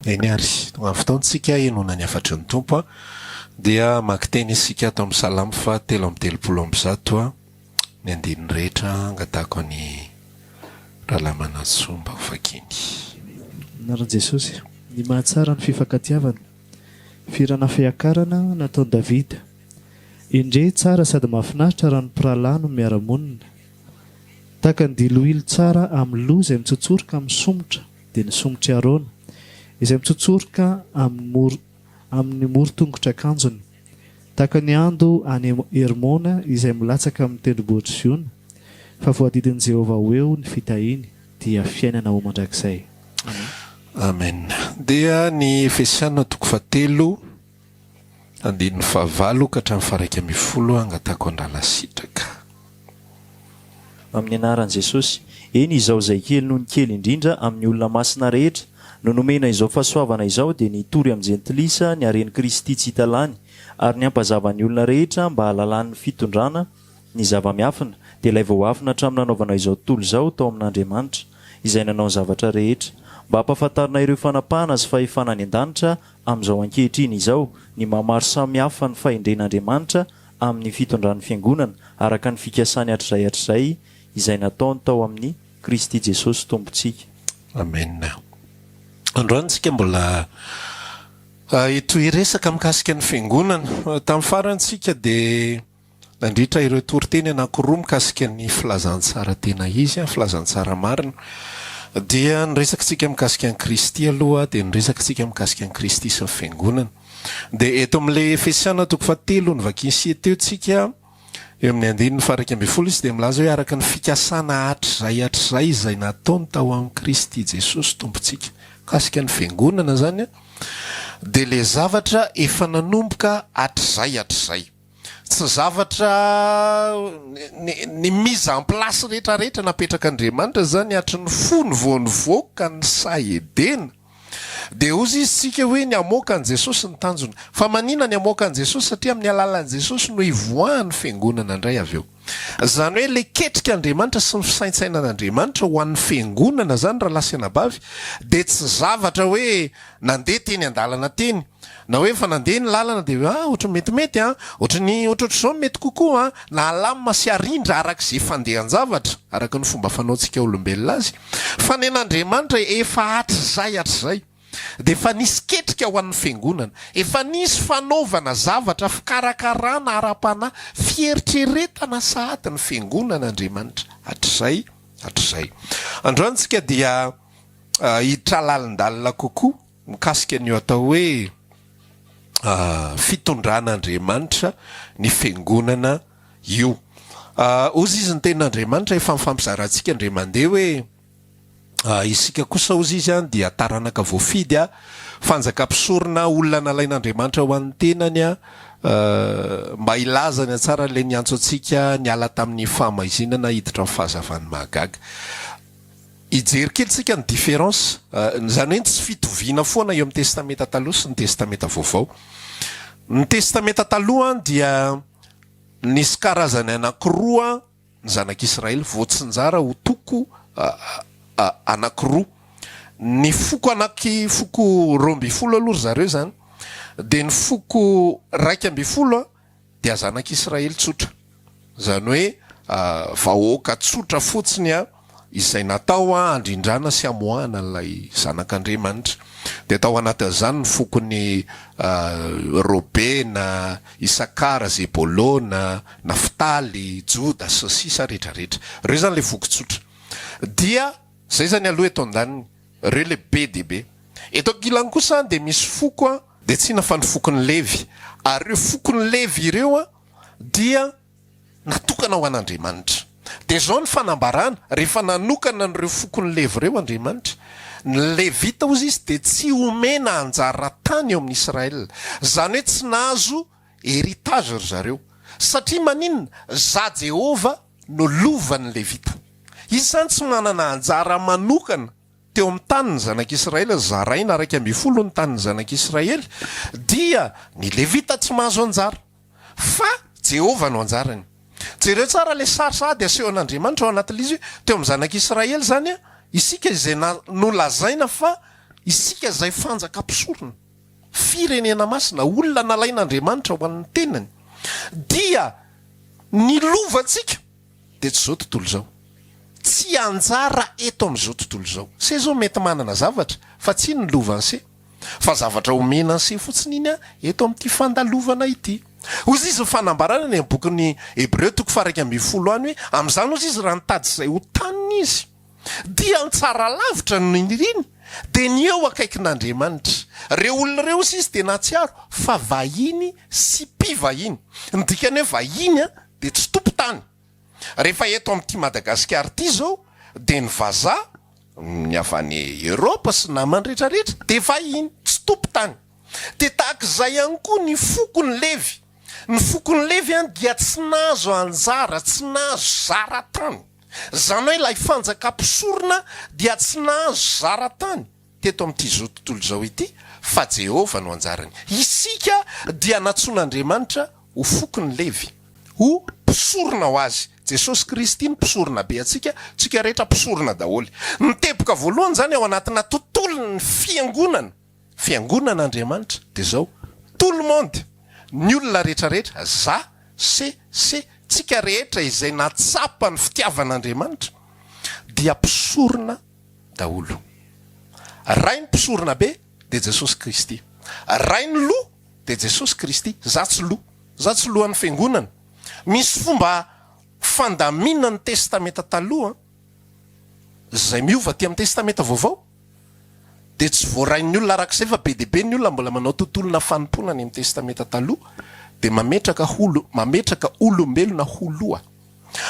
Eny ary, tonga ny fotoantsika henoina ny hafatry ny Tompo, dia hamaky teny isika ato amin'ny Salamo faha 133, ny andininy rehetra angatahako an'i Rahalahy Manantsoa mba ho vakiany. Anaran'i Jesosy, ny mahatsara ny fifankatiavana, Fihirana fiakarana nataon'i Davida. Endrey tsara sady mahafinaritra raha ny mpirahalahy no miara-monina. Tahaka ny diloilo tsara amin'ny loha izay mitsotsoroka amin'ny somotra, dia ny somotr'i Arona, izay mitsotsoroka amin'ny mor amin'ny moron-tongotr'akanjony. Tahaka ny ando any Hermona izay milatsaka amin'ny tendrombohitr'i Ziona, fa voadidin'i Jehovah ho eo ny fitahiany, dia fiainana ho mandrakizay. Amen. Amen. Dia ny Efesiana toko fahatelo andininy fahavalo ka hatramin'ny faha 11 angatahako an-drahalahy Sitraka. Amin'ny anaran'i Jesosy. Eny, izaho izay kely noho ny kely indrindra amin'ny olona masina rehetra, no nomena izao fahasoavana izao, dia ny hitory amin'ny jentilisa ny haren'i Kristy tsy hita lany, ary ny hampazava ny olona rehetra mba hahalalany ny fitondrana ny zava-miafina, dia ilay voaafina hatramin'ny nanaovana izao tontolo izao tao amin'Andriamanitra, izay nanao ny zavatra rehetra, mba hampahafantarina ireo fanapahana sy fahefana any an-danitra amin'izao ankehitriny izao, ny maha maro samihafa ny fahendren'Andriamanitra amin'ny fitondran'ny Fiangonana araka ny fikasany hatrizay hatrizay izay nataony tao amin'i Kristy Jesosy Tompontsika. Amen. Androany tsika mbola hitohy hiresaka mikasika ny Fiangonana. Tamin'ny farany tsika dia nandritra ireo toriteny anankiroa mikasika ny filazantsara tena izy, filazantsara marina, dia niresaka tsika mikasika an'i Kristy aloha, dia niresaka tsika mikasika an'i Kristy sy ny Fiangonana. Dia eto amin'ilay Efesiana toko fahatelo novakian'i teo tsika, eo amin'ny andininy faha 11 izy dia milaza hoe araka ny fikasana hatrizay hatrizay izay nataony tao amin'i Kristy Jesosy Tompontsika. Mikasika ny Fiangonana izany dia ilay zavatra efa nanomboka hatrizay hatrizay. Tsy zavatra ny mise en place rehetra rehetra napetrak'Andriamanitra izany hatry ny fony vao nivoaka ny saha Edena. Dia hozy izy tsika hoe ny hamoaka an'i Jesosy ny tanjona. Fa manina ny hamoaka an'i Jesosy satria amin'ny alalan'i Jesosy no hivoahan'ny fiangonana indray avy eo. Izany hoe ilay ketrik'Andriamanitra sy ny fisaintsainan'Andriamanitra ho an'ny fiangonana izany rahalahy sy anabavy dia tsy zavatra hoe nandeha teny an-dalana teny Na hoe efa nandeha ny lalana dia hoe ah ohatry ny metimety an, ohatry ny ohatrohatr'izao no mety kokoa an, na alamina sy arindra araka izay fandehan-javatra, araka ny fomba fanaontsika olombelona azy. Fa ny an'Andriamanitra efa hatrizay hatrizay dia efa nisy ketrika ho an'ny fiangonana, efa nisy fanaovana zavatra, fikarakarana ara-panahy, fieritreretana sahady ny fiangonana Andriamanitra hatrizay hatrizay. Androany tsika dia hiditra lalindalina kokoa. Mikasika an'io atao hoe fitondran'Andriamanitra ny fiangonana io. Hozy izy ny tenin'Andriamanitra efa nifampizarantsika indray mandeha hoe isika kosa hozy izy dia taranaka voafidy, fanjaka mpisorona, olona nalain'Andriamanitra ho an'ny tenany mba hilaza ny hatsaran'ilay niantso antsika niala tamin'ny fahamaizinana hiditra amin'ny fahazavan'ny mahagaga. Hijery kely tsika ny différence, izany hoe ny tsy fitoviana foana eo amin'ny Testamenta Taloha sy ny Testamenta Vaovao. Ny Testamenta Taloha dia nisy karazany anankiroa ny zanak'Israely, voatsinjara ho toko anankiroa. Ny foko anaky foko 12 aloha ry zareo izany, dia ny foko 11 dia zanak'Israely tsotra. Izany hoe vahoaka tsotra fotsiny izay natao handrindrana sy hamoahana an'ilay Zanak'Andriamanitra. Dia tao anatin'izany ny fokon'i Robena, Isakara, Zebolona, Naftaly, Joda, sy ny sisa rehetrarehetra. Ireo izany ilay foko tsotra. Dia izay izany aloha eto andaniny. Ireo ilay be dia be. Eto ankilany kosa dia misy foko, dia tsy inona fa ny fokon'i Levy. Ary ireo fokon'i Levy ireo dia natokana ho an'Andriamanitra. Dia izao ny fanambarana, rehefa nanokana an'ireo fokon'i Levy ireo Andriamanitra, ny Levita hozy izy dia tsy homena anjara tany eo amin'i Israël. Izany hoe tsy nahazo héritage ry zareo. Satria maninona? Za Jehovah no lovan'ny Levita. Izy izany tsy manana anjara manokana teo amin'ny tanin'ny zanak'Israely, zaraina 11 ny tanin'ny zanak'Israely, dia ny Levita tsy mahazo anjara. Fa Jehovah no anjarany. Jereo tsara ilay sary sahady asehon'Andriamanitra ao anatin'ilay izy hoe teo amin'ny zanak'Israely izany isika izay nolazaina fa. Isika izay fanjaka mpisorona, firenena masina, olona nalain'Andriamanitra ho an'ny tenany, dia ny lovantsika dia tsy izao tontolo izao. Tsy anjara eto amin'izao tontolo izao. Se izao mety manana zavatra fa tsy iny ny lovan'se. Fa zavatra omena an'se fotsiny iny eto amin'ity fandalovana ity. Hozy izy ny fanambarana any amin'ny bokin'ny Hebreo toko faha 11 any hoe, amin'izany hozy izy raha nitady izay ho taniny izy. Dia ny tsara lavitra no niriny dia ny eo akaikin'Andriamanitra. Ireo olona ireo hozy izy dia nahatsiaro fa vahiny sy mpivahiny. Ny dikan'ny hoe vahiny dia tsy tompon-tany. Rehefa eto amin'ity Madagasikara ity izao dia ny vazaha, ny avy any Europe sy namany rehetra rehetra dia vahiny, tsy tompon-tany. Dia tahaka izay ihany koa ny fokon'i Levy. Ny fokon'i Levy dia tsy nahazo anjara, tsy nahazo zara-tany. Izany hoe ilay fanjakam-pisorona dia tsy nahazo zara-tany teto amin'ity izao tontolo izao ity, fa Jehovah no anjarany. Isika dia nantsoin'Andriamanitra ho fokon'i Levy, ho mpisorona ho Azy. Jesosy Kristy no mpisoronabe antsika, tsika rehetra mpisorona daholo. Ny teboka voalohany izany ao anatina tontolon'ny fiangonana, Fiangonan'Andriamanitra dia zao, tout le monde, ny olona rehetra rehetra, za, se, se, tsika rehetra izay nahatsapa ny fitiavan'Andriamanitra dia mpisorona daholo. Ray ny mpisorona be dia Jesosy Kristy. Ray ny loha dia Jesosy Kristy. Za tsy loha. Za tsy lohan'ny fiangonana. Misy fomba fandaminan'ny testamenta taloha izay miova aty amin'ny testamenta vaovao. dia tsy voarain'ny olona araka izay fa be dia be ny olona mbola manao tontolona fanompoana any amin'ny testamenta taloha dia mametraka holo mametraka olombelona ho loha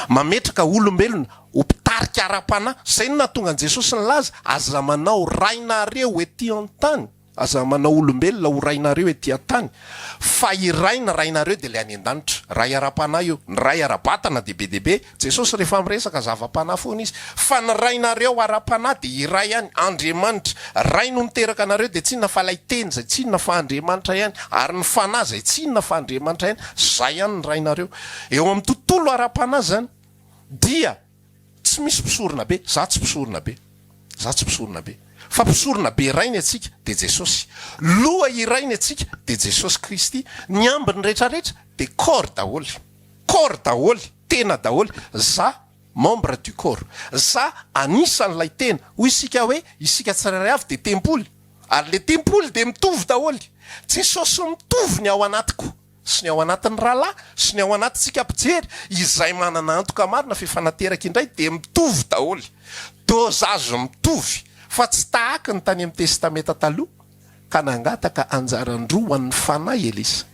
mametraka olombelona ho mpitarika ara-panahy izay no nahatonga an'i Jesosy nilaza aza manao rainareo ety an-tany Aza manao olombelona ho rainareo ety an-tany, fa iray ny Rainareo dia ilay any an-danitra. Ray ara-panahy io. Ny Ray ara-batana dia be dia be. Jesosy rehefa miresaka zava-panahy foana izy. Fa ny Rainareo ara-panahy dia iray ihany, Andriamanitra. Ray no niteraka anareo dia tsy inona fa ilay Teny izay tsy inona fa Andriamanitra ihany. Ary ny Fanahy izay tsy inona fa Andriamanitra ihany. Izay ihany ny Rainareo. Eo amin'ny tontolo ara-panahy izany dia. Tsy misy mpisorona be, za tsy mpisorona be, za tsy mpisorona be. Fa mpisorona be iray ny antsika dia Jesosy. Loha iray ny antsika dia Jesosy Kristy. Ny ambiny rehetra rehetra dia corps daholo. Corps daholo, tena daholo. Za membre du corps. Za anisan'ilay tena. Hoy isika hoe isika tsirairay avy dia tempoly. Ary le tempoly dia mitovy daholo. Jesosy mitovy ny ao anatiko. sy ny ao anatin'ny rahalahy, sy ny ao anatintsika mpijery, izay manana antoka marina f'efa nateraka indray dia mitovy daholo, dosage mitovy, fa tsy tahaky ny tany amin'ny Testamenta Taloha ka nangataka anjaran-droa ho an'ny fanahy Elisa.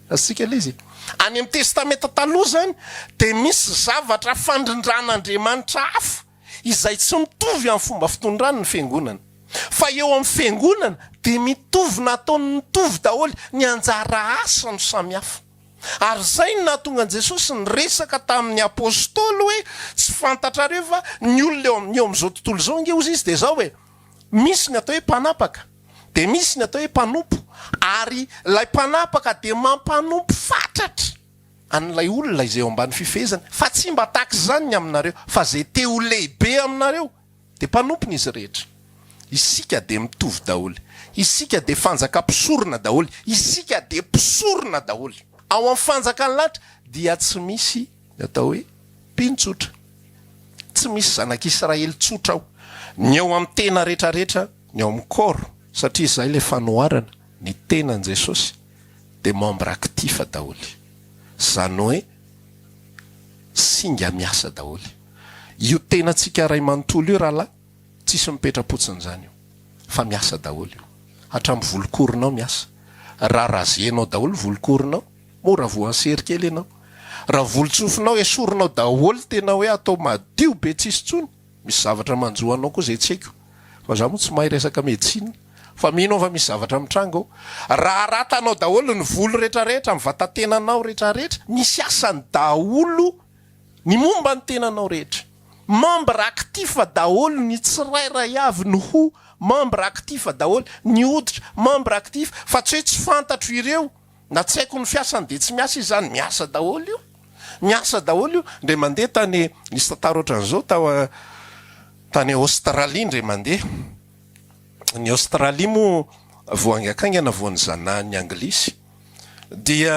Azontsika ilay izy e? Any amin'ny Testamenta Taloha izany dia misy zavatra fandrindran'Andriamanitra hafa izay tsy mitovy amin'ny fomba fitondrany ny fiangonana. Fa eo amin'ny fiangonana dia mitovy nataony mitovy daholo, ny anjara asa no samy hafa. Ary izay no nahatonga an'i Jesosy niresaka tamin'ny apostoly hoe tsy fantatrareo va ny olona eo amin'ny eo amin'izao tontolo izao ange hozy izy dia izao e, misy ny atao hoe mpanapaka, dia misy ny atao hoe mpanompo, ary ilay mpanapaka dia mampanompo fatratra. an'ilay olona izay eo ambany fifehezany, fa tsy mba tahaka izany ny aminareo, fa izay te ho lehibe aminareo dia mpanompony izy rehetra. Isika dia mitovy daholo. Isika dia fanjaka mpisorona daholo. Isika dia mpisorona daholo. Ao amin'ny fanjakan'ny lanitra dia tsy misy ny atao hoe mpino tsotra. Tsy misy zanak'Israely tsotra ao. Ny eo amin'ny tena rehetra rehetra, ny ao amin'ny corps, satria izay ilay fanoharana, ny tenan'i Jesosy, dia membre actif daholo. Izany hoe singa miasa daholo. Io tenantsika iray manontolo io rahalahy, tsisy mipetra-potsiny izany io. Fa miasa daholo io. Hatramin'ny volokoronao miasa. Raha raser-nao daholo volokoronao, mora voan'ny sery kely ianao. Raha volon-tsofinao esorinao daholo tena hoe atao madio be tsisy intsony, Misy zavatra manjo anao koa izay tsy haiko. Fa za moa tsy mahay resaka medecine. Fa mino aho fa misy zavatra mitranga ao. Raha aratanao daholo ny volo retraretra, ny vatatenanao retraretra, misy asany daholo ny momba ny tenanao rehetra. Membre actif daholo ny tsirairay avy, ny hoho, membre actif daholo, ny hoditra, membre actif, fa tsy hoe tsy fantatro ireo. Na tsy haiko ny fiasany dia tsy miasa izy zany, miasa daholo io, miasa daholo io, ndray mandeha tany, nisy tantara ohatran'izao tao tany Australie ndray mandeha, Ny Aostralia moa vao haingankaingana vao nozanahan'ny Anglisy. Dia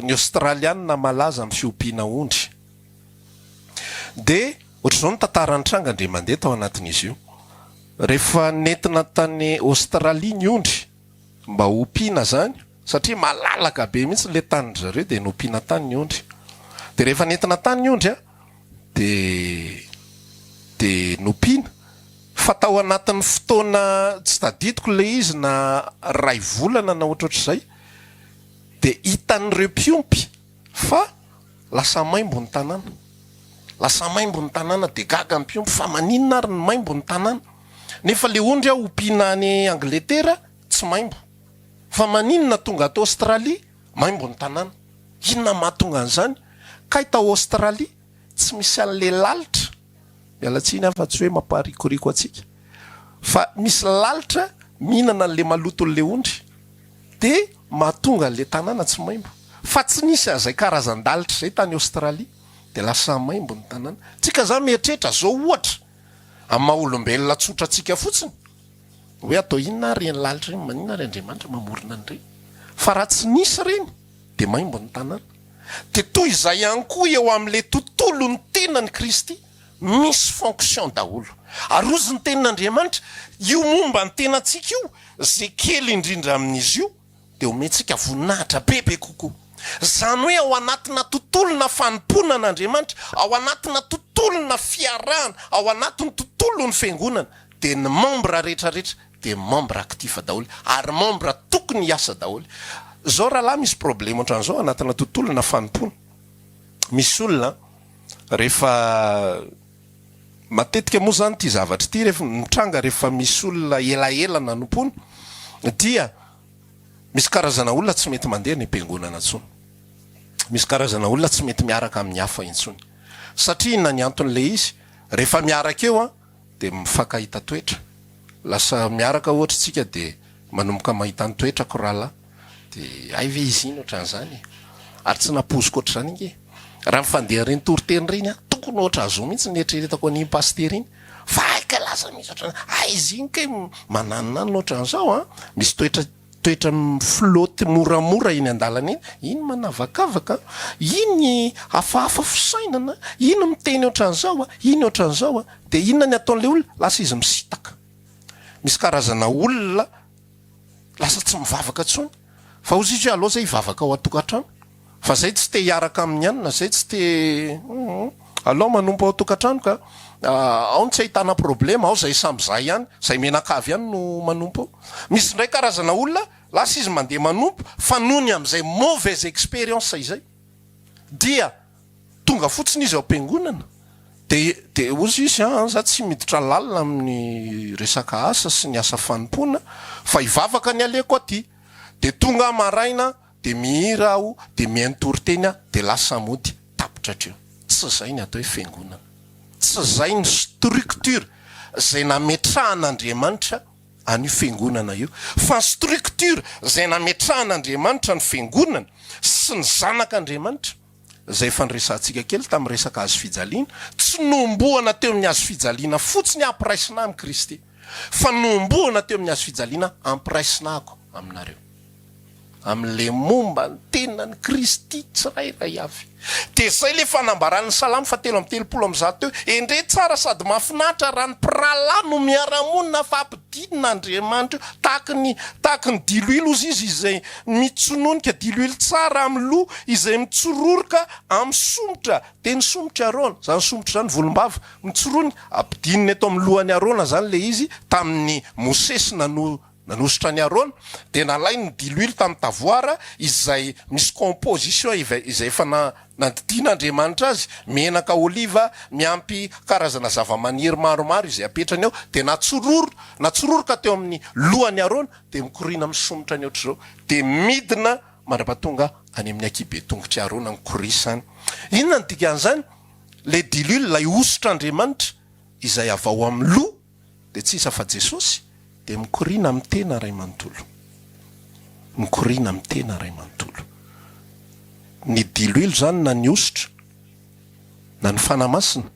ny Aostralianina malaza amin'ny fiompiana ondry. Dia ohatr'izao ny tantara nitranga indray mandeha tao anatin'izy io. Rehefa nentina tany Aostralia ny ondry mba hompiana izany, satria malalaka be mihitsy ilay tanin-dry zareo dia nompiana tany ny ondry. Dia rehefa nentina tany ny ondry dia dia nompiana fa tao anatin'ny fotoana tsy tadidiko ilay izy na iray volana na ohatrohatr'izay dia hitan'ireo mpiompy fa lasa maimbo ny tanàna. Lasa maimbo ny tanàna dia gaga ny mpiompy fa maninona ary ny maimbo ny tanàna nefa ilay ondry aho ompiana any Angletera tsy maimbo. Fa maninona tonga ato Australie maimbo ny tanàna? Inona mahatonga an'izany? Kay tao Australie tsy misy an'le lalitra, miala tsiny aho fa tsy hoe mamparikoriko antsika, fa misy lalitra mihinana an'le maloton'le ondry dia mahatonga an'le tanàna tsy maimbo. Fa tsy nisy an'izay karazan-dalitra izay tany Australie dia lasa maimbo ny tanàna. Tsika zany mieritreritra zao ohatra amin'ny maha olombelona tsotra antsika fotsiny, Hoe atao inona ary ireny lalitra ireny, maninona ary Andriamanitra mamorona an'ireny? Fa raha tsy nisy ireny dia maimbo ny tanàna. Dia toy izay ihany koa eo amin'ilay tontolon'ny tenan'i Kristy, misy fonction daholo. Ary hozy ny tenin'Andriamanitra, io momba ny tenantsika io, izay kely indrindra amin'izy io, dia omentsika voninahitra bebe kokoa. Izany hoe ao anatina tontolona fanompoana an'Andriamanitra, ao anatina tontolona fiarahana, ao anatin'ny tontolon'ny fiangonana, dia ny membre rehetra rehetra dia membre actif daholo, ary membre tokony hiasa daholo. Izao rahalahy misy problème ohatran'izao anatina tontolona fanompoana. Misy olona rehefa Matetika moa izany ity zavatra ity rehefa mitranga rehefa misy olona elaela nanompoana dia misy karazana olona tsy mety mandeha any am-piangonana intsony. Misy karazana olona tsy mety miaraka amin'ny hafa intsony. Satria inona ny anton'ilay izy? Rehefa miaraka eo an, dia mifankahita toetra. Lasa miaraka ohatra isika dia manomboka mahita ny toetrako rahalahy. Dia hay ve izy iny ohatran'izany e? Ary tsy nampoiziko ohatr'izany ange. Raha ny fandehan'ireny toriteny ireny an, tokony ohatran'izao mihitsy ny nieritreretako an'iny pasitera iny. Fa hay kay lasa misy ohatran'ny, hay izy iny kay mananonanona ohatran'izao an, misy toetra toetra mi-flotte moramora eny an-dalana eny, iny manavakavaka an, iny hafahafa fisainana, iny miteny ohatran'izao an, iny ohatran'izao an. Dia inona ny ataon'ilay olona? Lasa izy misintaka. Misy karazana olona lasa tsy mivavaka intsony fa hozy izy hoe aleo zay hivavaka ao an-tokantrano fa zay tsy te hiaraka amin'ny anona zay tsy te aleo manompo ao an-tokantrano ka ao no tsy ahitana problema ao zay samy za ihany zay mianakavy ihany no manompo ao. Misy indray karazana olona lasa izy mandeha manompo fa noho ny amin'izay mauvaise expérience izay dia Tonga fotsiny izy ao am-piangonana dia dia hozy izy an, za tsy miditra lalina amin'ny resaka asa sy ny asa fanompoana fa hivavaka ny aleko aty. Dia tonga aho maraina dia mihira aho dia mihaino toriteny aho dia lasa mody, tapitra hatreo. Tsy izay ny atao hoe fiangonana. Tsy izay ny structure izay nametrahan'Andriamanitra an'io fiangonana io. Fa ny structure izay nametrahan'Andriamanitra ny fiangonana sy ny zanak'Andriamanitra izay efa niresahantsika kely tamin'ny resaka hazo fijaliana, tsy nohomboana teo amin'ny hazo fijaliana fotsiny hampiraisina ahy amin'i Kristy, fa nohomboana teo amin'ny hazo fijaliana hampiraisina ahako aminareo, amin'ilay momba ny tenan'i Kristy tsirairay avy. Dia izay ilay fanambaran'ny Salamo faha-133 teo, Endrey tsara sady mahafinaritra raha ny mpirahalahy no miara-monina fa ampidin'Andriamanitra eo, tahaka ny tahaka ny diloilo hozy izy izay mitsononika diloilo tsara amin'ny loha, izay mitsororoka amin'ny somotra, dia ny somotr'i Arona, izany somotra izany volombava, mitsoronika, ampidinina eto amin'ny lohan'i Arona izany ilay izy, tamin'i Mosesy nano Nanosotra an'i Arona, dia nalainy ny diloilo tamin'ny tavoara izay misy composition izay efa nandidian'Andriamanitra azy, menaka oliva miampy karazana zavamaniry maromaro izay apetrany ao, dia natsororo, natsororoka teo amin'ny lohan'i Arona, dia mikoriana misomotra ny ohatr'izao, dia midina mandra-pahatonga any amin'ny ankihibe tongotr'i Arona ny korisany. Inona no dikan'izany? Ilay diloilo, ilay hosotr'Andriamanitra izay avy ao amin'ny loha, dia tsy iza fa Jesosy, dia mikoriana amin'ny tena Ray manontolo. Mikoriana amin'ny tena Ray manontolo. Ny diloilo izany na ny hosotra na ny Fanahy Masina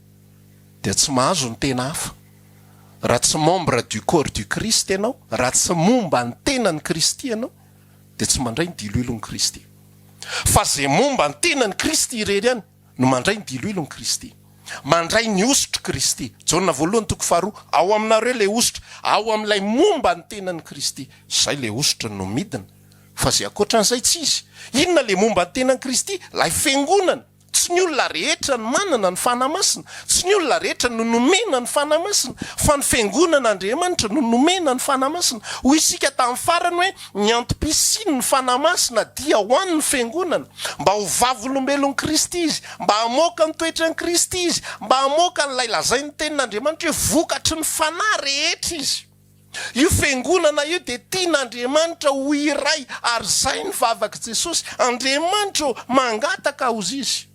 dia tsy mahazo ny tena hafa. Raha tsy membre du corps du Christ ianao, raha tsy momba ny tenan'i Kristy ianao, dia tsy mandray ny diloilon'i Kristy. Fa izay momba ny tenan'i Kristy irery ihany no mandray ny diloilon'i Kristy. Mandray ny hosotr'i Kristy. Jaona voalohany toko faharoa, ao aminareo ilay hosotra, ao amin'ilay momba ny tenan'i Kristy. Izay ilay hosotra no midina. Fa izay ankoatran'izay tsy izy. Inona ilay momba ny tenan'i Kristy? Ilay fiangonana. Tsy ny olona rehetra no manana ny Fanahy Masina, tsy ny olona rehetra no nomena ny Fanahy Masina, fa ny Fiangonan'Andriamanitra no nomena ny Fanahy Masina. Hoy isika tamin'ny farany hoe, ny antom-pisian'ny Fanahy Masina dia ho an'ny Fiangonana, mba ho vavolombelon'i Kristy izy, mba hamoaka ny toetran'i Kristy izy, mba hamoaka an'ilay lazain'ny Tenin'Andriamanitra hoe vokatry ny Fanahy rehetra izy. Io fiangonana io dia tian'Andriamanitra ho iray ary izay ny vavak'i Jesosy, Andriamanitra ô, mangataka aho izy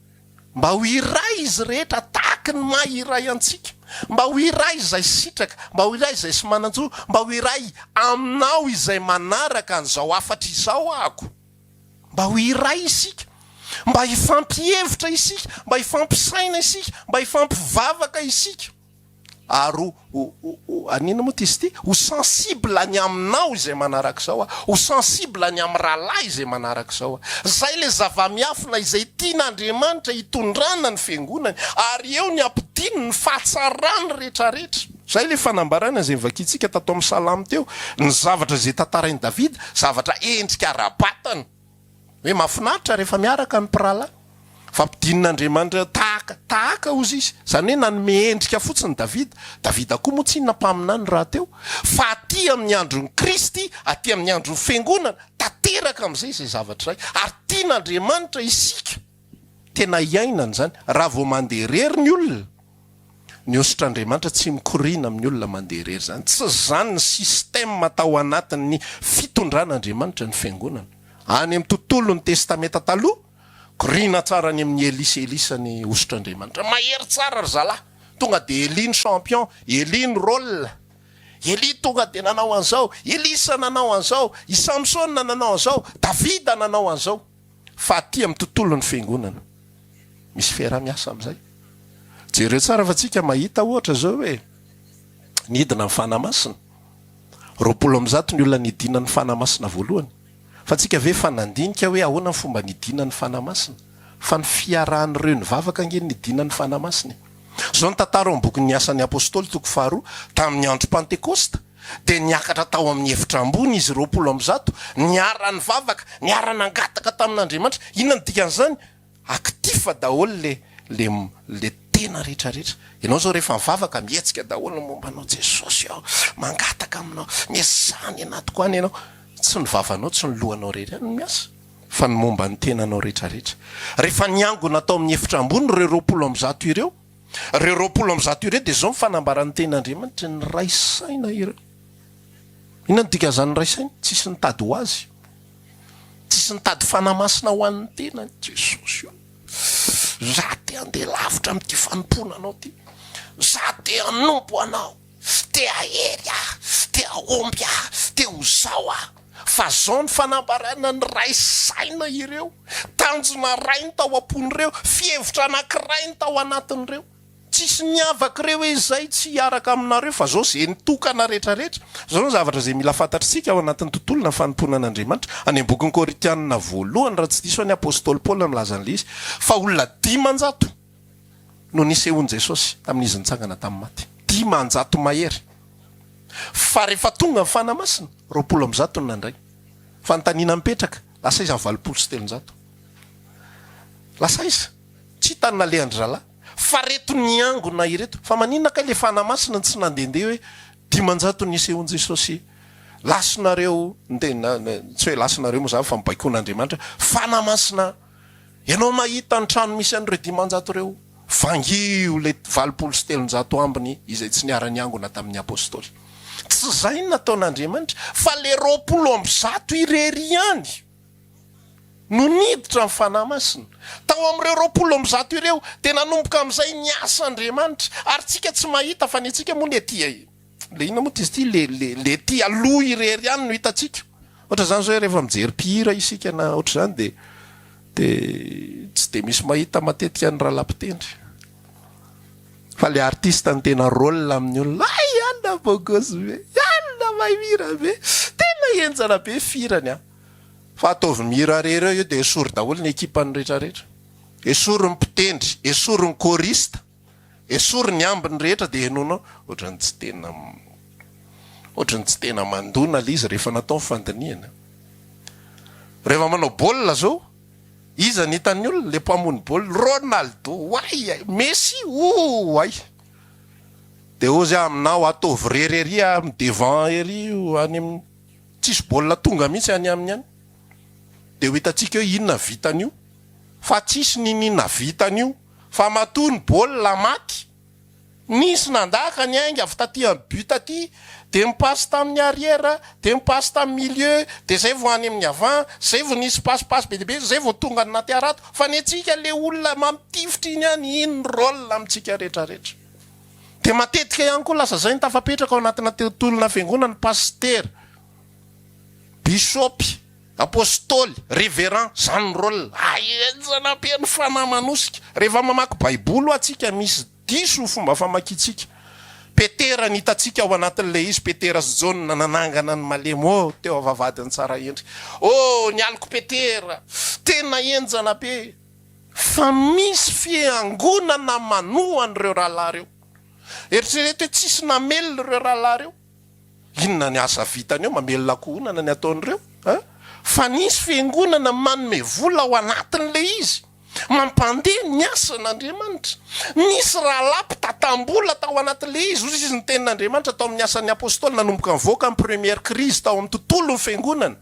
mba ho iray izy rehetra tahaky ny maha iray antsika, mba ho iray izay sitraka, mba ho iray izay sy manan-jo, mba ho iray aminao izay manaraka an'izao hafatra izao ahako. Mba ho iray isika, mba hifampihevitra isika, mba hifampisaina isika, mba hifampivavaka isika. Ary ho, ho, ho, an'inona moa ity izy ity? Ho sensible ny aminao izay manaraka izao aho. Ho sensible ny amin'ny rahalahy izay manaraka izao aho. Izay ilay zava-miafina izay tian'Andriamanitra hitondrana ny Fiangonany, ary eo ny hampidiny ny fahatsarany rehetrarehetra. Izay ilay fanambarana izay novakintsika tato amin'ny Salamo teo, ny zavatra izay tantarain'i Davida, zavatra endrika ara-batana. Hoe mahafinaritra rehefa miaraka ny mpirahalahy. Fampidinin'Andriamanitra tahaka, tahaka hozy izy. Izany hoe nanome endrika fotsiny Davida. Davida koa moa tsy inona mpaminany rahateo. Fa aty amin'ny andron'i Kristy, aty amin'ny andron'ny Fiangonana, tanteraka amin'izay izay zavatra izay. Ary tian'Andriamanitra isika tena hiainana izany. Raha vao mandeha irery ny olona, Ny hosotr'Andriamanitra tsy mikoriana amin'ny olona mandeha irery izany. Tsy izany ny système tao anatin'ny fitondran'Andriamanitra ny fiangonana. Any amin'ny tontolon'ny Testamenta Taloha, koriana tsara any amin'i Elia sy Elisa ny hosotr'Andriamanitra. Mahery tsara ry zalahy. Tonga dia Elia ny champion, Elia ny rôle. Elia tonga dia nanao an'izao, Elisa nanao an'izao, i Samsona nanao an'izao, Davida nanao an'izao. Fa aty amin'ny tontolon'ny fiangonana, misy fiaraha-miasa amin'izay. Jereo tsara fa tsika mahita ohatra izao hoe nidina ny Fanahy Masina. 120 ny olona nidinan'ny Fanahy Masina voalohany. Fa tsika ve efa nandinika hoe ahoana ny fomba nidinan'ny Fanahy Masina? Fa ny fiarahan'ireo nivavaka ange no nidinan'ny Fanahy Masina e. Izao ny tantara ao amin'ny bokin'ny Asan'ny Apostoly toko faharoa, tamin'ny andro Pantekosta dia niakatra tao amin'ny efitra ambony izy 120, niara-nivavaka, niara-nangataka tamin'Andriamanitra. Inona no dikan'izany? Actif daholo le le le tena rehetra rehetra. Ianao zao rehefa mivavaka mihetsika daholo ny momba anao Jesosy ô, mangataka aminao, miasà any anatiko any ianao. Tsy ny vavanao, tsy ny lohanao irery ihany no miasa fa ny momba ny tenanao rehetra rehetra. Rehefa niangona tao amin'ny efitra ambony ireo 120 ireo, ireo 120 ireo dia izao ny fanambaran'ny tenin'Andriamanitra, niray saina ireo. Inona no dikan'izany niray saina? Tsisy nitady ho azy. Tsisy nitady Fanahy Masina ho an'ny tenany. Jesosy o! Za te handeha lavitra amin'ity fanompoana anao ity. Za te hanompo anao. Te hahery aho, te hahomby aho, te ho zao aho. Fa zao ny fanambarana niray saina ireo. Tanjona ray ny tao am-pon'ireo, fihevitra anankiray ny tao anatin'ireo. Tsisy miavaka ireo hoe izay tsy hiaraka aminareo fa zao ze nitokana rehetra rehetra. Zao ny zavatra izay mila fantatritsika ao anatin'ny tontolona ny fanompoana an'Andriamanitra. Any amin'ny bokin'ny Korintianina voalohany raha tsy diso aho ny apostoly Paoly no milaza an'ilay izy fa olona 500 no nisehoan'i Jesosy tamin'izy nitsangana tamin'ny maty. 500 mahery. Fa rehefa tonga ny Fanahy Masina, 120 no nandray. Fanontaniana mipetraka, lasa aiza ny 380? Lasa aiza? Tsy hita ny nalehan-dry zalahy. Fa reto niangona ireto. Fa maninona kay le Fanahy Masina no tsy nandehandeha hoe 500 nisehoan'i Jesosy lasinareo, tsy hoe lasinareo moa zany fa mibaikoan'Andriamanitra, Fanahy Masina ianao mahita ny trano misy an'ireo 500 ireo, vangio le 380 ambiny izay tsy niara-niangona tamin'ny Apostoly. Tsy zay no nataon'Andriamanitra fa le 120 irery ihany. no niditra ny Fanahy Masina. Tao amin'ireo 120 ireo dia nanomboka amin'izay ny asa Andriamanitra. Ary tsika tsy mahita fa ny antsika moa ny aty le inona moa izy ity le le le aty aloha irery ihany no hitantsika. Ohatra izany izao hoe rehefa mijery mpihira isika na ohatr'izany dia dia tsy dia misy mahita matetika ny rahalahy mpitendry. Fa le artiste no tena rôle amin'ny olona. Ay an! Tena beau gosse be, tena mahay mihira be, tena henjana be fihirany an! Fa ataovy mihira rery eo io dia esory daholo ny ekipany rehetra rehetra. Esory ny mpitendry, esory ny choriste, esory ny ambiny rehetra dia henoinao ohatran'ny tsy tena ohatran'ny tsy tena mandona ilay izy rehefa natao ny fandinihana. Rehefa manao baolina zao, iza no hitan'ny olona? Ilay mpamono baolina, Ronaldo, oay ay, Messi, oay. Dia hozy aho aminao, ataovy rery ery amin'ny devant ery io, any amin'ny, tsisy baolina tonga mihitsy any aminy any. Dia ho hitantsika eo inona vitan'io. Fa tsisy niniana vitan'io. Fa matoa ny baolina maty, nisy nandaka ny ainga avy taty amin'ny but taty, dia mi-passe tamin'ny arrière, dia mi-passe tamin'ny milieu, dia zay vao any amin'ny avant, zay vao nisy passe passe be dia be, zay vao tonga any anaty harato. Fa ny antsika le olona mampitifitra iny ihany, iny ny rôle amintsika rehetra rehetra. Dia matetika ihany koa lasa zay ny tafapetraka ao anatina tontolona fiangonana, pasitera, bisopy, Apostoly, reverend, zany ny rôle. Ahenjana be ny fanahy manosika. Rehefa mamaky baiboly hoa tsika misy diso ny fomba famakintsika. Petera ny hitantsika ao anatin'ilay izy, Petera sy Jaona nanangana ny malemy, oh teo avavadin'ny Tsarahendry. Oh ny aliko Petera, tena henjana be. Fa misy fiangonana manoa an'ireo rahalahy ireo. Eritrereto hoe tsisy namelona ireo rahalahy ireo. Inona ny asa vitany eo? Mamelona ankohonana ny ataon'ireo an! Fa nisy fiangonana manome vola ao anatin'ilay izy, mampandeha ny asan'Andriamanitra. Nisy rahalahy mpitantam-bola tao anatin'ilay izy, hoy izy ny tenin'Andriamanitra tao amin'ny Asan'ny Apostoly nanomboka nivoaka ny première crise tao amin'ny tontolon'ny fiangonana.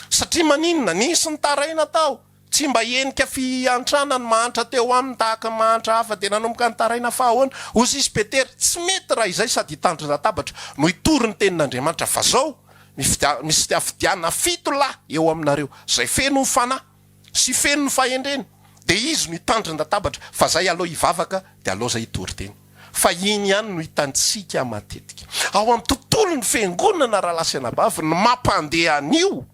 Satria maninona? Nisy nitaraina tao. Tsy mba henika fiantrana ny mahantra teo aminy tahaka ny mahantra hafa, dia nanomboka nitaraina fa ahoana? Hoy izy Petera, Tsy mety raha izay sady hitandrin-databatra no hitory ny tenin'Andriamanitra, fa zao, mifidiana fito lahy eo aminareo, izay feno ny Fanahy sy feno ny fahendrena, dia izy no hitandrin-databatra, fa zay aleo hivavaka, dia aleo zay hitory teny. Fa iny ihany no hitantsika matetika. Ao amin'ny tontolon'ny fiangonana rahalahy sy anabavy, ny mampandeha an'io,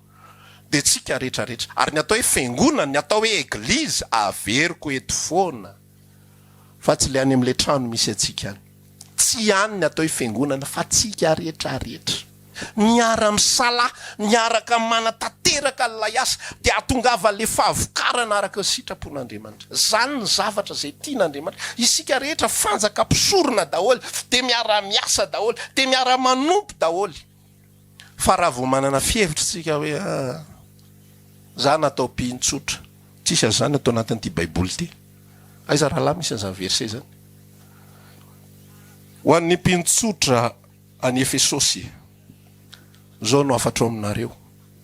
dia tsika rehetra rehetra. Ary ny atao hoe fiangonana, ny atao hoe eglizy, averiko eto foana fa tsy le any amin'ilay trano misy antsika any. Tsy any ny atao hoe fiangonana fa tsika rehetra rehetra. Miara misalahy, miaraka manatanteraka an'ilay asa dia ahatongavan'ilay fahavokarana araka ny sitrapon'Andriamanitra. Izany ny zavatra izay tian'Andriamanitra. Isika rehetra fanjaka mpisorona daholo, dia miara miasa daholo, dia miara manompo daholo. Fa raha vao manana fihevitra isika hoe ah, za natao mpino tsotra, tsisy an'izany ato anatin'ity baiboly ity. Aiza rahalahy misy an'izany verset izany? Ho an'ny mpino tsotra any Efesosy, izao no hafatro aminareo.